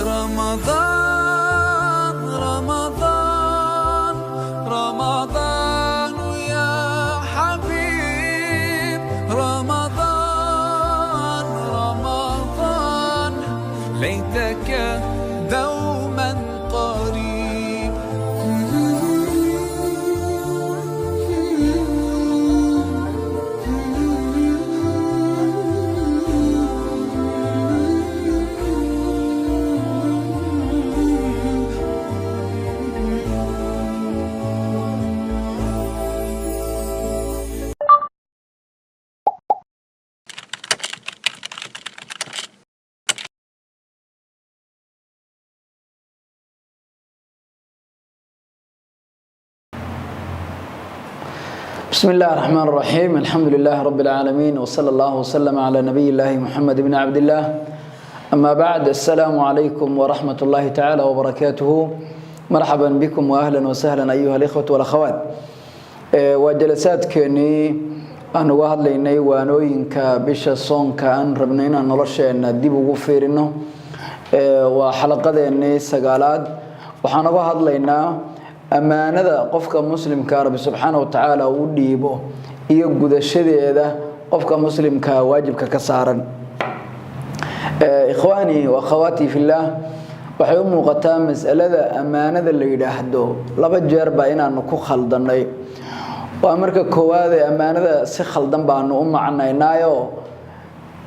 رمضان رمضان رمضان يا حبيب، رمضان رمضان ليتك دوما قريب. بسم الله الرحمن الرحيم، الحمد لله رب العالمين، وصلى الله وسلم على نبي الله محمد بن عبد الله، أما بعد، السلام عليكم ورحمة الله تعالى وبركاته. مرحبا بكم وأهلا وسهلا أيها الإخوة والأخوات. Waa jalasaadkeenii aan uga hadlaynay waanooyinka bisha soonka aan rabnay inaan nolosheena dib ugu fiirino. Waa xalaqadeenii sagaalaad. Waxaan uga hadlaynaa ammaanada qofka muslimka Rabbi subxaana wa tacaala uu dhiibo iyo gudashadeeda qofka muslimka waajibka ka saaran. Ikhwaanii wa akhawaatii fillaah, waxay u muuqataa masalada ammaanada la yidhaahdo laba jeer baa inaanu ku khaldanay. Waa marka koowaad ee ammaanada si khaldan baanu u macnaynaayo,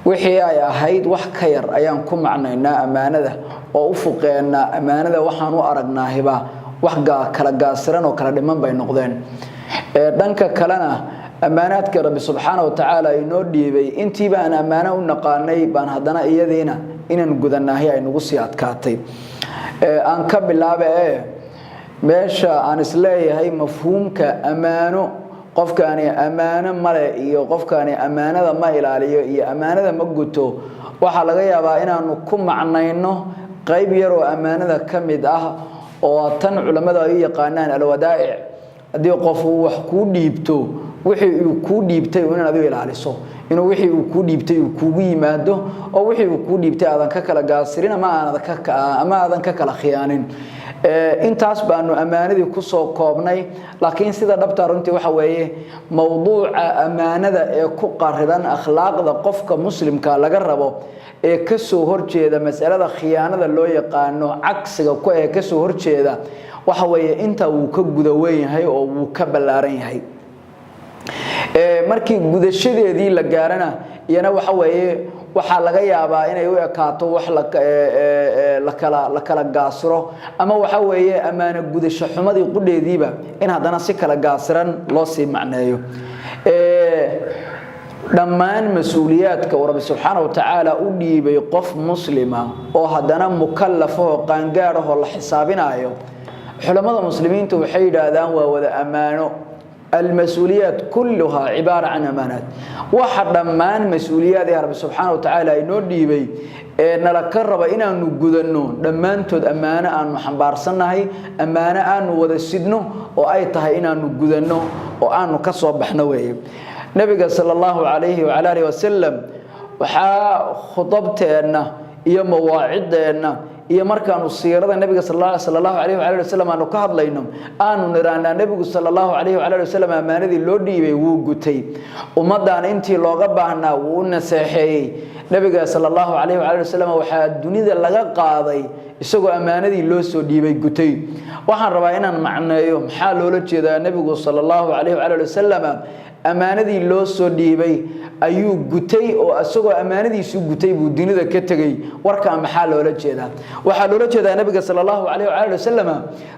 wixii ay ahayd wax ka yar ayaan ku macnaynaa ammaanada oo u fuqeennaa ammaanada. Waxaan u aragnaahiba wax kala gaasiran oo kala dhiman bay noqdeen. Dhanka kalena, ammaanaadka Rabbi subxaana wa tacaala inoo dhiibay intiiba aan ammaano u naqaanay baan haddana iyadiina inaan gudanaahi ay nagu sii adkaatay. Aan ka bilaaba ee meesha aan isleeyahay mafhuumka ammaano, qofkaani ammaano male iyo qofkaani ammaanada ma ilaaliyo iyo ammaanada ma guto, waxaa laga yaabaa inaanu ku macnayno qayb yar oo ammaanada ka mid ah, oo tan culammada ay u yaqaanaan alwadaa'ic. Haddii qof uu wax kuu dhiibto, wixii uu kuu dhiibtay inaad adigu ilaaliso, inuu wixii uu kuu dhiibtay uu kuugu yimaado, oo wixii uu kuu dhiibtay aadan ka kala gaasirin ama aadan ka kala khiyaanin. Intaas baanu ammaanadii kusoo koobnay, laakiin sida dhabta runtii waxa weeye mowduuca ammaanada ee ku qariran akhlaaqda qofka muslimka laga rabo ee kasoo horjeeda masalada khiyaanada loo yaqaano, cagsiga ku ee kasoo horjeeda, waxa weeye intaa wuu ka guda weyn yahay oo wuu ka ballaaran yahay. Markii gudashadeedii la gaarana, iyana waxa weeye waxaa laga yaabaa inay u ekaato wax la kala gaasiro, ama waxa weeye ammaano gudasho xumadii qudheediiba in haddana si kala gaasiran loo sii macneeyo. Dhammaan mas-uuliyaadka uu Rabbi subxaana wa tacaala u dhiibay qof muslima oo haddana mukalafahoo qaangaadhahoo la xisaabinayo, culammada muslimiintu waxay yidhaahdaan waa wada ammaano. Almas-uuliyaat kulluhaa cibaara can amaanaat. Waxa dhammaan mas-uuliyaad ee Rabbi subxaana wa tacaala inoo dhiibay ee nala ka raba inaanu gudanno, dhammaantood ammaano aanu xambaarsannahay, ammaano aanu wada sidno oo ay tahay inaanu gudanno oo aanu ka soo baxno weeye. Nabiga sala allahu calayhi wacala alihi wasalam waxaa khudabteenna iyo mawaacideenna iyo markaanu siirada nabiga sala allahu alayhi wala ali wasalam aanu ka hadlayno, aanu niraanaa nebigu sala allahu alayhi wala ali wasalam ammaanadii loo dhiibay wuu gutay, ummaddan intii looga baahnaa wuu u naseexeeyey. Nabiga sala allahu alayhi wala ali wasalam waxaa dunida laga qaaday isagoo ammaanadii loo soo dhiibay gutay. Waxaan rabaa inaan macneeyo maxaa loola jeedaa nebigu sala allahu alayhi wala ali wasalam ammaanadii loo soo dhiibay ayuu gutay, oo isagoo ammaanadiisu gutay buu dunida ka tegey. Warkaa maxaa loola jeedaa? Waxaa loola jeedaa nabiga sala allahu calayh waali wasalam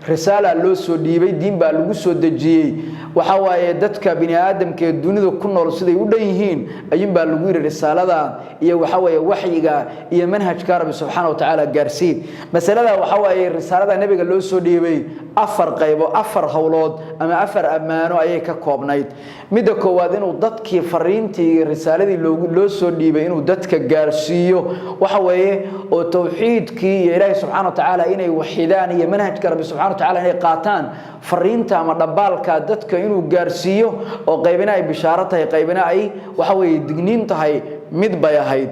risaala loo soo dhiibay, diin baa lagu soo dejiyey. Waxa waaye dadka bini aadamka ee dunida ku nool siday u dhan yihiin ayuunbaa lagu yidhi risaalada iyo waxa weeye waxyiga iyo manhajka Rabbi subxaana wa tacaala gaarsiin. Masalada waxa waaye risaalada nabiga loo soo dhiibay afar qaybo, afar howlood ama afar ammaano ayay ka koobnayd. Midda koowaad, inuu dadkii fariintii risaaladii loo soo dhiibay inuu dadka gaarsiiyo, waxa weeye oo towxiidkii iyo Ilaahay subxaana wa tacaala inay waxidaan iyo manhajka Rabbi subxana wa tacala inay qaataan, fariinta ama dhambaalka dadka inuu gaarsiiyo, oo qaybina ay bishaaro tahay, qaybina ay waxa weeye digniin tahay, mid bay ahayd.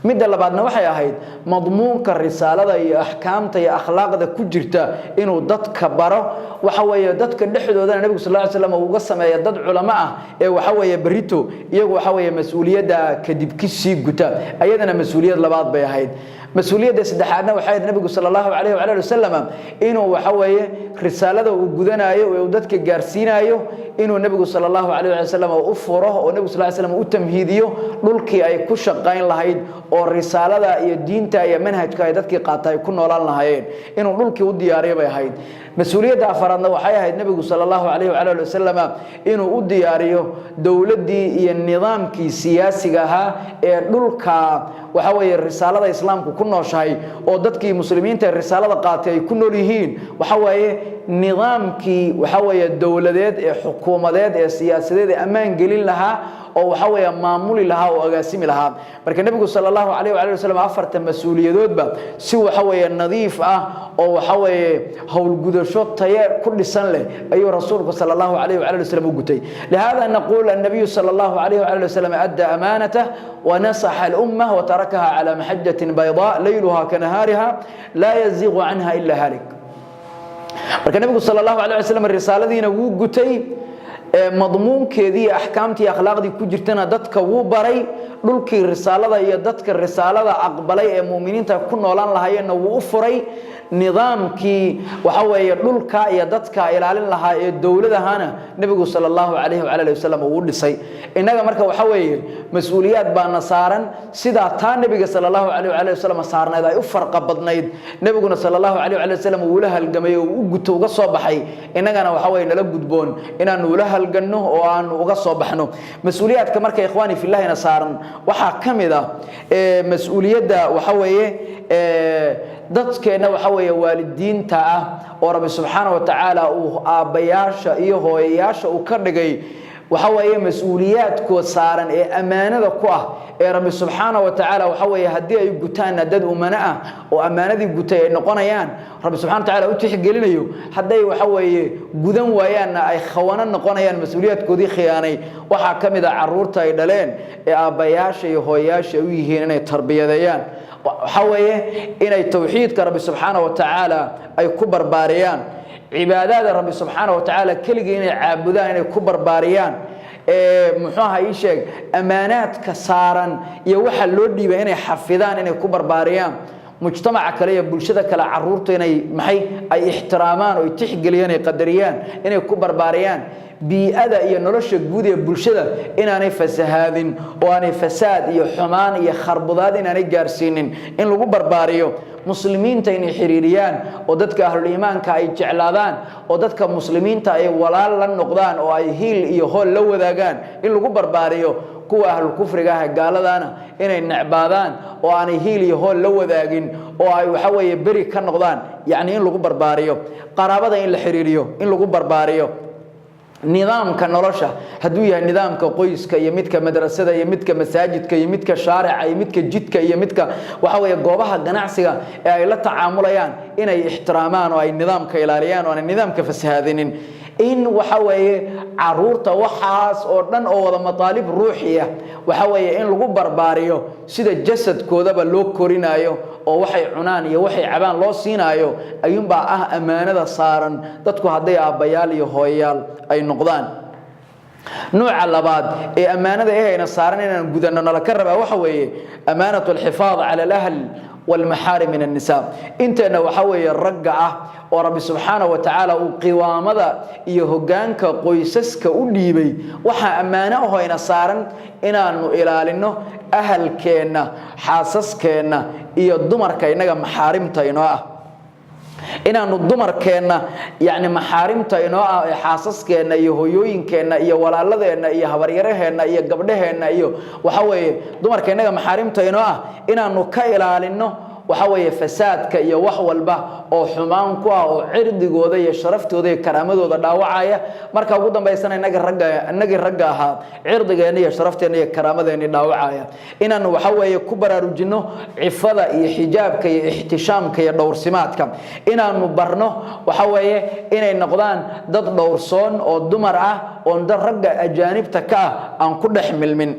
Midda labaadna waxay ahayd madmuunka risaalada iyo axkaamta iyo akhlaaqda ku jirta inuu dadka baro, waxa weeye dadka dhexdoodana Nabigu sal lla ly slam uga sameeya dad culamo ah ee waxa weeye berrito iyagu waxa weeye mas-uuliyadda kadib kisii guta. Ayadana mas-uuliyad labaad bay ahayd. Mas-uuliyadda saddexaadna waxay ahayd Nabigu sala Allahu calayhi wala ali wasalam inuu waxa weeye risaalada uu gudanayo ee uu dadka gaarsiinayo, inuu Nebigu sala Allahu calayh wali wasalam u furo oo Nebigu sal slam u tamhiidiyo dhulkii ay ku shaqayn lahayd oo risaalada iyo diinta iyo manhajka ay dadkii qaata ay ku noolaan lahaayeen, inuu dhulkii u diyaariyo bay ahayd. Mas-uuliyadda afaraadna waxay ahayd Nebigu sala Allahu calayhi wala ali wasalam inuu u diyaariyo dowladdii iyo nidaamkii siyaasiga ahaa ee dhulka waxa weeye risaalada Islaamku ku nooshahay oo dadkii muslimiinta ee risaalada qaatay ay ku nool yihiin, waxa weeye nidaamkii waxa weeye dowladeed ee xukuumadeed ee siyaasadeed ee ammaan gelin lahaa oo waxa weeye maamuli lahaa oo agaasimi lahaa. Marka Nebigu sala Allahu calayh waali wasalam afarta mas-uuliyadoodba si waxa weeye nadiif ah oo waxa weeye howlgudasho taye ku dhisan leh ayuu rasuulku sala Allahu calayh waali wasalam u gutay. لهذا نقول النبي صلى الله عليه وآله وسلم أدى أمانته ونصح الأمة وتركها على محجة بيضاء ليلها كنهارها لا يزيغ عنها إلا هالك. Marka Nabigu sala Allahu calayh wasalam risaaladiina wuu gutay, madmuunkeedii, axkaamtii, akhlaaqdii ku jirtana dadka wuu baray, dhulkii risaalada iyo dadka risaalada aqbalay ee muuminiinta ku noolaan lahaayeenna wuu u furay, nidaamkii waxa weeye dhulka iyo dadka ilaalin lahaa ee dowladahana Nebigu sala Allahu calayhi wala ali wasalam uu dhisay. Innaga marka waxa weeye mas-uuliyaad baana saaran sidaa taa Nebiga sala Allahu calayh wala ali wasalam saarnayd ay u farqa badnayd, Nebiguna sala Allahu calayh wala wasalam uu ula halgamay oo u guto uga soo baxay, innagana waxa weeye nala gudboon inaanu ula halganno oo aanu uga soo baxno mas-uuliyaadka. Marka, ikhwaani fillahina saaran waxaa ka mid ah mas-uuliyadda waxa weeye dadkeenna waxa weeye waalidiinta ah oo Rabbi subxaana wa tacaala uu aabbayaasha iyo hooyayaasha uu ka dhigay, waxa weeye mas-uuliyaadkood saaran ee ammaanada ku ah ee Rabbi subxaana wa tacaala waxa weeye haddii ay gutaanna dad umano ah oo ammaanadii gutay ay noqonayaan, Rabbi subxana wa tacala u tixgelinayo, hadday waxa weeye gudan waayaanna ay khawano noqonayaan, mas-uuliyaadkoodii khiyaanay. Waxaa ka mid ah carruurta ay dhaleen ee aabbayaasha iyo hooyayaasha u yihiin inay tarbiyadeeyaan, waxa weeye inay towxiidka Rabbi subxaana wa tacaala ay ku barbaariyaan, cibaadada Rabbi subxaana wa tacaala keligii inay caabudaan inay ku barbaariyaan, muxuu aha ii sheeg, ammaanaadka saaran iyo waxa loo dhiibay inay xafidaan inay ku barbaariyaan, mujtamaca kale iyo bulshada kale caruurta inay maxay ay ixtiraamaan oo ay tixgeliyaan, ay qadariyaan inay ku barbaariyaan, bii'ada iyo nolosha guud ee bulshada inaanay fasahaadin oo aanay fasaad iyo xumaan iyo kharbudaad inaanay gaarsiinin in lagu barbaariyo, muslimiinta inay xiriiriyaan oo dadka ahluliimaanka ay jeclaadaan oo dadka muslimiinta ay walaal la noqdaan oo ay hiil iyo hool la wadaagaan in lagu barbaariyo, kuwa ahlulkufriga ah gaaladana inay necbaadaan oo aanay hiil iyo hool la wadaagin oo ay waxa weeye beri ka noqdaan, yacni in lagu barbaariyo, qaraabada in la xiriiriyo in lagu barbaariyo, nidaamka nolosha hadduu yahay nidaamka qoyska iyo midka madrasada iyo midka masaajidka iyo midka shaarica iyo midka jidka iyo midka waxa weeye goobaha ganacsiga ee ay la tacaamulayaan inay ixtiraamaan oo ay nidaamka ilaaliyaan oo aanay nidaamka fasahaadinin, in waxa weeye caruurta waxaas oo dhan oo wada mataalib ruuxiya waxa weeye in lagu barbaariyo sida jasadkoodaba loo korinayo oo waxay cunaan iyo waxay cabaan loo siinaayo ayuunbaa ah ammaanada saaran dadku hadday aabbayaal iyo hooyayaal ay noqdaan. Nooca labaad ee ammaanada ehayna saaran inaan gudanno nala ka rabaa waxa weeye amaanatu alxifaad cala alahl walmaxaarim min annisaa. Inteenna waxa weeye ragga ah oo Rabbi subxaana wa tacaala uu qiwaamada iyo hoggaanka qoysaska u dhiibay, waxaa ammaano ahoyna saaran inaanu ilaalinno ahalkeenna, xaasaskeenna iyo dumarka innaga maxaarimta inoo ah, inaanu dumarkeenna, yacni maxaarimta inoo ah ee xaasaskeenna iyo hooyooyinkeenna iyo walaaladeenna iyo habaryaraheenna iyo gabdhaheenna iyo waxa weeye dumarka innaga maxaarimta inoo ah inaanu ka ilaalinno waxa weeye fasaadka iyo wax walba oo xumaan ku ah oo cirdigooda iyo sharaftooda iyo karaamadooda dhaawacaya. Marka ugu dambaysana innaga ragga, innagii ragga ahaa, cirdigeenna iyo sharafteenna iyo karaamadeenni dhaawacaya, inaanu waxa weeye ku baraarujinno cifada iyo xijaabka iyo ixtishaamka iyo dhowrsimaadka, inaanu barno waxa weeye inay noqdaan dad dhowrsoon oo dumar ah oon dad ragga ajaanibta ka ah aan ku dhex milmin.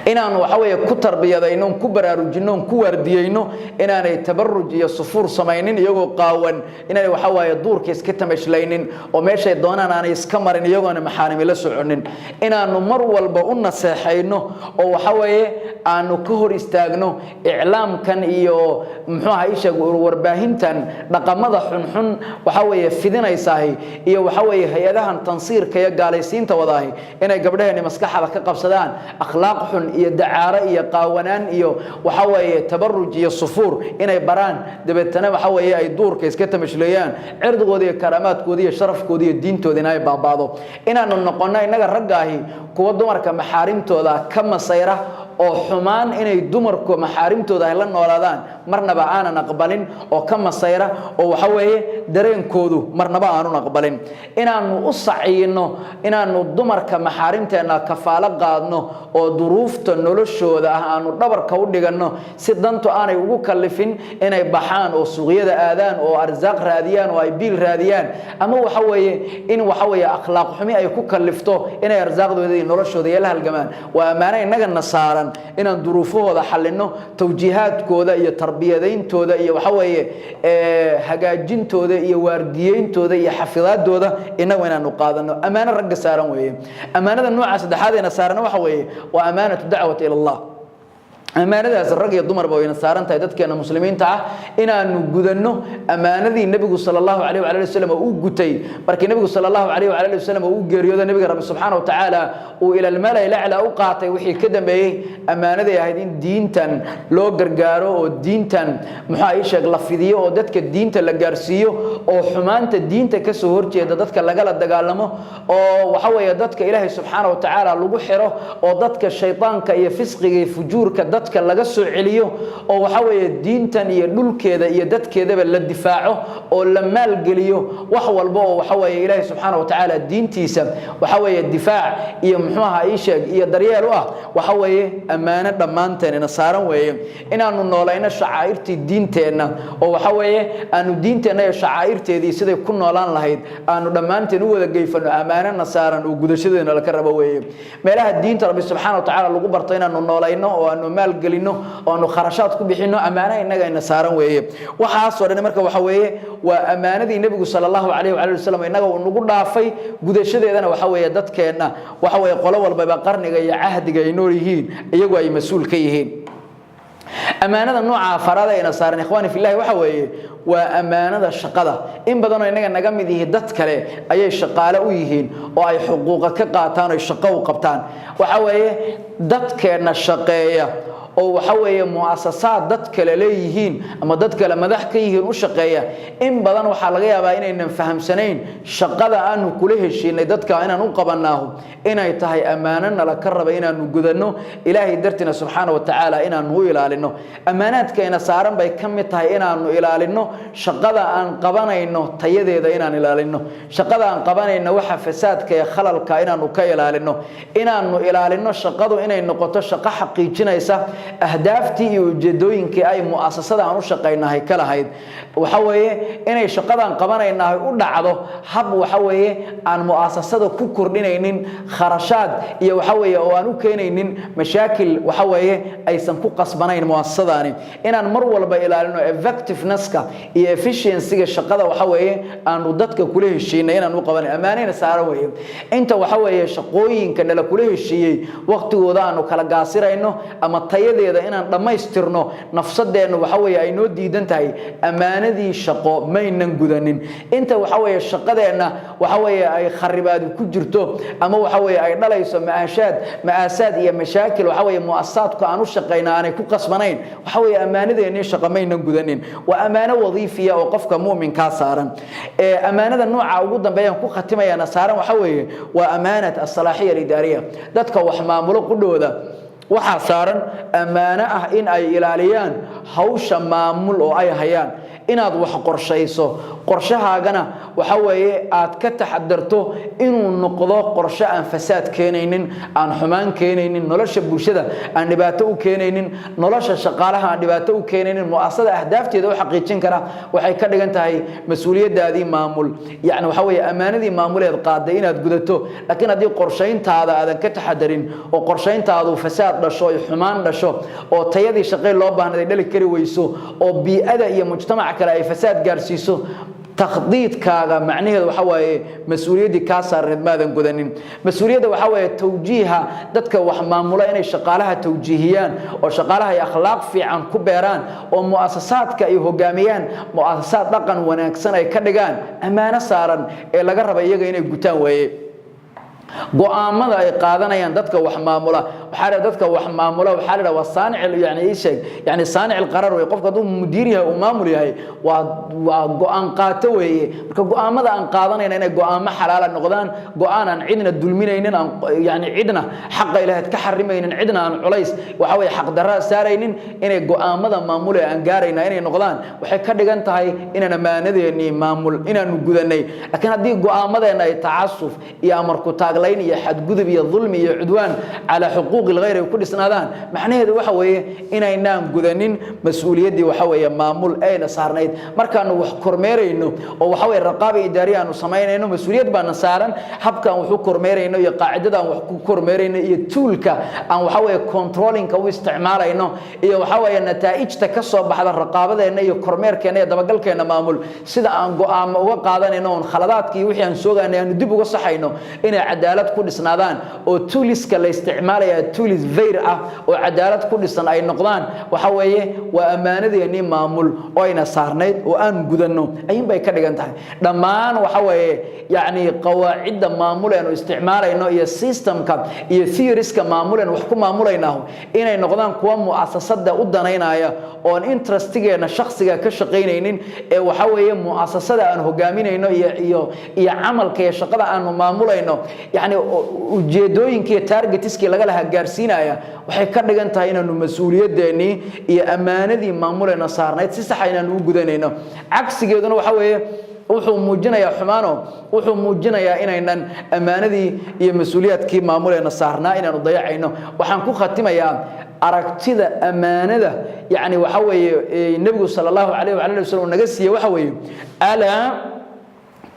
Inaanu waxa weeye ku tarbiyadayno, ku baraarujinno, ku waardiyeyno inaanay tabaruj iyo sufuur samaynin iyagoo qaawan, inaanay waxa waaye duurka iska tamashlaynin oo meeshay doonaan aanay iska marin iyagoona maxaarimi la soconin. Inaanu mar walba u naseexayno oo waxa weeye aanu ka hor istaagno iclaamkan iyo muxuu ahaa isheeg warbaahintan dhaqamada xunxun waxa weeye fidinaysaahi, iyo waxa weeye hay-adahan tansiirka iyo gaalaysiinta wadaahi inay gabdhaheeni maskaxda ka qabsadaan akhlaaq xun iyo dacaaro iyo qaawanaan iyo waxa weeye tabaruj iyo sufuur inay baraan, dabeetana waxa weeye ay duurka iska tamashleeyaan, cirdigooda iyo karaamaadkooda iyo sharafkooda iyo diintooda inay baabaado. Inaanu noqonno innaga raggaahi kuwa dumarka maxaarimtooda ka masayra oo xumaan inay dumarku maxaarimtooda ay la noolaadaan marnaba aanan aqbalin, oo ka masayra oo waxa weeye dareenkoodu marnaba aanun aqbalin. Inaanu u saciyno inaanu dumarka maxaarimteenna kafaalo qaadno oo duruufta noloshooda ah aanu dhabarka u dhiganno, si dantu aanay ugu kallifin inay baxaan oo suuqyada aadaan oo arsaaq raadiyaan oo ay biil raadiyaan, ama waxa weeye in waxa weeye akhlaaq xumi ay ku kallifto inay arsaaqdooda iyo noloshooda iyo la halgamaan. Waa ammaano innagana saaran inaan duruufahooda xallinno, tawjiihaadkooda iyo tarbiyadayntooda iyo waxa weeye hagaajintooda iyo waardiyeyntooda iyo xafidaadooda innagu inaanu qaadano. Ammaano ragga saaran weeye. Ammaanada nooca saddexaad eena saaran waxa weeye waa amaanatu dacwati ila Allah. Ammaanadaas rag iyo dumarba wayna saaran tahay dadkeena muslimiinta ah inaanu gudanno ammaanadii Nebigu sala Allahu calayh waala ali wasallam uu gutay. Markii Nebigu sala Allahu calayh waala ali wasallam uu geeriyoodo, Nebiga Rabbi subxaana wa tacaala uu ila almalai lacla u qaatay, wixii ka dambeeyey ammaanaday ahayd in diintan loo gargaaro oo diintan muxuu ii sheeg la fidiyo oo dadka diinta la gaarsiiyo oo xumaanta diinta kasoo horjeeda dadka lagala dagaalamo, oo waxa weeye dadka Ilaahay subxaana wa tacaala lagu xiro, oo dadka shaydaanka iyo fisqiga iyo fujuurka dadka laga soo celiyo, oo waxa weeye diintan iyo dhulkeeda iyo dadkeedaba la difaaco oo la maalgeliyo wax walba oo waxa weeye Ilaahay subxaana wa tacaala diintiisa waxa weeye difaac iyo muxuu ahaa ii sheeg iyo daryeel u ah. Waxa weeye ammaano dhammaanteen saaran weeye inaanu noolayno shacaa'irtii diinteenna, oo waxa weeye aanu diinteenna iyo shacaa'irteedii siday ku noolaan lahayd aanu dhammaanteen u wada geyfano. Ammaanana saaran oo gudashadeena laka rabo weeye. Meelaha diinta Rabbi subxaana wa tacaala lagu barto inaanu noolayno oo aanu maalgelino oo aanu kharashaad ku bixino, ammaano innaga ina saaran weeye. Waxaasoo dhan marka waxa weeye waa ammaanadii Nebigu sala Allahu calayhi waali wasalam innaga uu nagu dhaafay. Gudashadeedana waxa weeye dadkeenna waxa weeye qolo walbaba qarniga iyo cahdiga ay nool yihiin iyagu ay mas-uul ka yihiin. Ammaanada nooca afaraad ayna saaran, ikhwaani fillahi, waxa weeye waa ammaanada shaqada. In badanoo innaga naga mid yihi dad kale ayay shaqaale u yihiin oo ay xuquuqa ka qaataan oo ay shaqo u qabtaan. Waxa weeye dadkeenna shaqeeya oo waxa weeye mu'asasaad dad kale leeyihiin ama dad kale madax ka yihiin u shaqeeya, in badan waxaa laga yaabaa inaynan fahamsanayn shaqada aanu kula heshiinay dadka inaan u qabanaahu inay tahay ammaano nala ka raba inaanu gudanno, Ilaahay dartiina subxaana wa tacaala inaanu u ilaalino. Ammaanaadkayna saaran bay ka mid tahay inaanu ilaalino shaqada aan qabanayno tayadeeda, inaan ilaalino shaqada aan qabanayno waxa fasaadka ee khalalka inaanu ka ilaalino, inaanu ilaalino shaqadu inay noqoto shaqo xaqiijinaysa ahdaaftii iyo ujeedooyinkii ay mu'asasada aan u shaqaynahay ka lahayd. Waxa weeye inay shaqadan qabanaynahay u dhacdo hab waxa weeye aan mu'asasada ku kordhinaynin kharashaad iyo waxa weeye oo aan u keenaynin mashaakil waxa weeye aysan ku qasbanayn mu'asasadaani. Inaan mar walba ilaalino effectiveness-ka iyo efficiency-ga shaqada waxa weeye aanu dadka kula heshiinay inaan u qabanay, ammaanayna saaran weeye. Inta waxa weeye shaqooyinka nala kula heshiiyey waqtigooda aanu kala gaasirayno ama tayadeeda inaan dhammaystirno nafsadeennu waxa weeye ay noo diidan tahay, ammaanadii shaqo maynan gudanin. Inta waxa weeye shaqadeenna waxa weeye ay kharibaadi ku jirto ama waxa weeye ay dhalayso maashaad ma'aasaad iyo mashaakil waxa weeye mu'asasaadku aan u shaqayna aanay ku qasbanayn, waxa weeye ammaanadeennii shaqo maynan gudanin. Waa ammaano wadiifiya oo qofka mu'minkaa saaran. Ammaanada nooca ugu dambeeyaan ku khatimayaana saaran waxa weeye waa amaanat asalaaxiya alidaariya. Dadka wax maamulo qudhooda waxaa saaran ammaano ah in ay ilaaliyaan hawsha maamul oo ay hayaan. Inaad wax qorshayso, qorshahaagana waxa weeye aad ka taxadarto inuu noqdo qorshe aan fasaad keenaynin, aan xumaan keenaynin, nolosha bulshada aan dhibaato u keenaynin, nolosha shaqaalaha aan dhibaato u keenaynin, mu'asasada ahdaafteeda u xaqiijin kara. Waxay ka dhigan tahay mas-uuliyaddaadii maamul, yacni waxa weeye ammaanadii maamuleed qaaday inaad gudato. Laakiin haddii qorshayntaada aadan ka taxadarin oo qorshayntaadu fasaad dhasho, ay xumaan dhasho, oo tayadii shaqay loo baahnayd ay dhali kari weyso, oo bii'ada iyo mujtamaca kale ay fasaad gaarsiiso, takhdiidkaaga macnaheedu waxa waaye mas-uuliyaddii kaa saarneed maadan gudanin. Mas-uuliyadda waxa waaye tawjiiha dadka wax maamula inay shaqaalaha tawjiihiyaan oo shaqaalaha ay akhlaaq fiican ku beeraan oo mu'asasaadka ay hogaamiyaan mu'asasaad dhaqan wanaagsan ay ka dhigaan, ammaano saaran ee laga raba iyaga inay gutaan weeye. Go'aamada ay qaadanayaan dadka wax maamula, waxaa la dadka wax maamula waxaa la waa saanic, yani ii sheeg, yani saanic alqaraar weeye. Qofka hadduu mudiir yahay, uu maamul yahay, waa go'aan qaato weeye. Marka go'aamada aan qaadanayna inay go'aamo xalaala noqdaan, go'aan aan cidna dulminaynin, aan yani cidna xaqa ilaahayd ka xarimaynin, cidna aan culays waxa weeye xaqdarraa saaraynin, inay go'aamada maamule aan gaarayna inay noqdaan, waxay ka dhigan tahay inaan ammaanadeennii maamul inaanu gudanay. Laakiin haddii go'aamadeenna ay tacasuf iyo amar ku taaglayn iyo xadgudub iyo dulmi iyo cudwaan calaa xuquuqi lghayr ay ku dhisnaadaan, macnaheedu waxa weeye inaynaan gudanin mas-uuliyaddii waxa weeye maamul ayna saarnayd. Markaanu wax kormeerayno oo waxa weeye raqaaba idaariya aanu samaynayno, mas-uuliyad baana saaran. Habkaan wax u kormeerayno iyo qaacidada aan wax ku kormeerayno iyo toolka aan waxa weeye controllingka u isticmaalayno iyo waxa weeye nataa'ijta ka soo baxda raqaabadeenna iyo kormeerkeenna iyo dabagalkeenna maamul, sida aan go'aamo uga qaadanayno oon khaladaadkii wixii aan soogaanay aanu dib uga saxayno, inay cadaalad ku dhisnaadaan oo toolska la isticmaalaya tools fair ah oo cadaalad ku dhisan ay noqdaan, waxa weeye waa ammaanadeennii maamul oo ayna saarnayd oo aan gudanno ayuun bay ka dhigan tahay. Dhammaan waxa weeye yacni qawaacidda maamul eenu isticmaalayno iyo systemka iyo theorieska maamul eenu wax ku maamulaynahu inay noqdaan kuwa mu'asasada u danaynaya oon interestigeena shakhsiga ka shaqaynaynin, ee waxa weeye mu'asasada aan hogaaminayno iyo camalka iyo shaqada aanu maamulayno, yacni ujeedooyinkii iyo targetiskii laga lahaa gaarsiinaya, waxay ka dhigan tahay inaanu mas-uuliyadeennii iyo ammaanadii maamuleyna saarnayd si saxa inaanu u gudanayno. Cagsigeeduna waxa weeye wuxuu muujinayaa xumaano, wuxuu muujinayaa inaynan ammaanadii iyo mas-uuliyaadkii maamuleena saarnaa inaanu dayacayno. Waxaan ku khatimayaa aragtida ammaanada, yacni waxa weeye nebigu sala allahu calayh wala ali wasallam naga siiyey, waxa weeye: alaa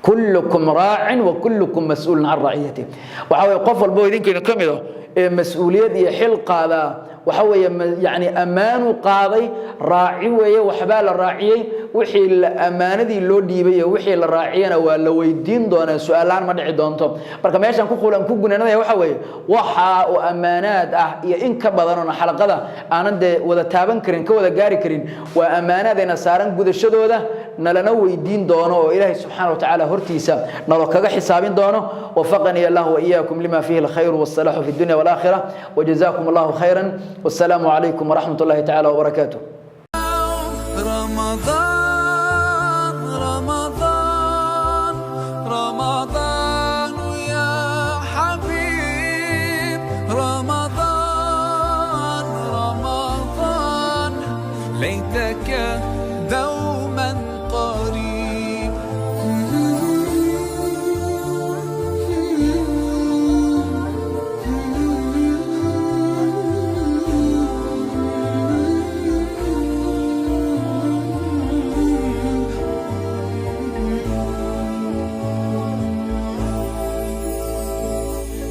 kullukum raacin wa kullukum mas-uulun can raciyati. Waxa weeye qof walbo idinkeena ka mid ah ee mas-uuliyad iyo xil qaadaa, waxa weeye yani ammaanu qaaday, raaci weeye, waxbaa la raaciyey. Wixii la ammaanadii loo dhiibay iyo wixii la raaciyana waa la weydiin doonaa, su-aalaan ma dhici doonto. Marka meeshan ku qulan ku gunaanadaya waxa weeye waxa oo ammaanaad ah iyo in ka badan oona xalaqada aanan dee wada taaban karin, ka wada gaari karin, waa ammaanaadayna saaran gudashadooda nalana weydiin doono oo ilaahay subxaana watacaala hortiisa nalo kaga xisaabin doono. وفقني الله وإياكم لما فيه الخير والصلاح في الدنيا والآخرة، وجزاكم الله خيرا، والسلام عليكم ورحمة الله تعالى وبركاته. رمضان رمضان رمضان يا حبيب، رمضان رمضان ليتك